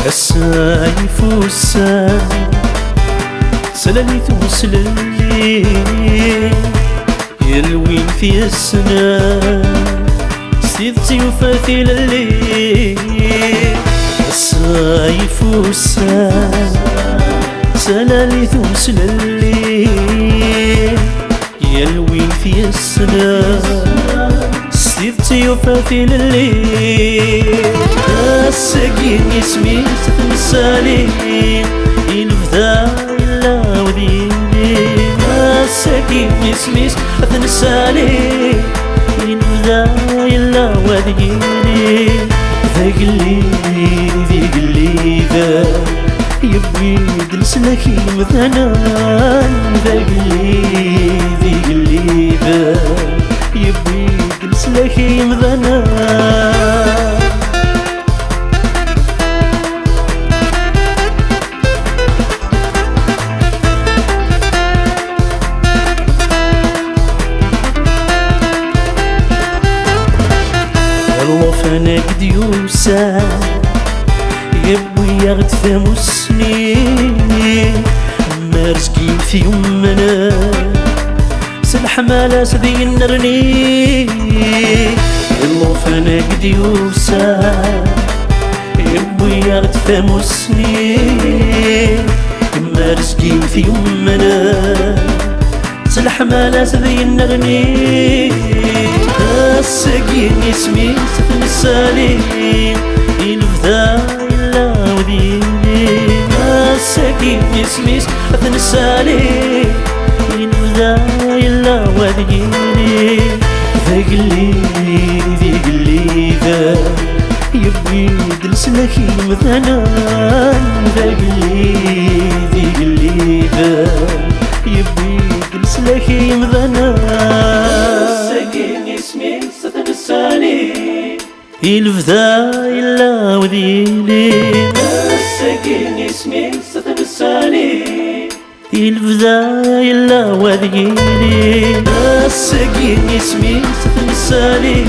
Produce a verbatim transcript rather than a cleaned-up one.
Ass-a yif ussan, s lalit uslelli, yal win t-yessnen, s tidet yufa tilelli. Ass-a yif ussan, s lalit uslelli, yal win t-yessnen, s tidet yufa tilelli. Ass-agi isem-is At Nsali, i lebda yella wad yili. Ass-agi isem-is At Nsali, i lebda yella wad yili. D agellid, d igellid, yewwi-d leslak i yimdanen. D agellid, d igellid, yewwi-d leslak i yimdanen. Llufan-agi d-yusan, yewwi-yaɣ-d tamussni. Am Rezgin t-yumnen, s leḥmala-s d yennerni. Llufan-agi d-yusan, yewwi-yaɣ-d tamussni. Am Rezgin t-yumnen, s leḥmala-s d yennerni. Ass-agi isem-is At Nsali, i lebda yella wad yili. Ass-agi isem-is At Nsali, i lebda yella wad yili. D agellid, d igellid, yewwi-d leslak i yimdanen. D agellid, d igellid, yewwi-d leslak i yimdanen. Ass-agi isem-is At Nsali, i lebda yella wad yili. Ass-agi isem-is At Nsali, i lebda yella wad yili. Ass-agi isem-is At Nsali,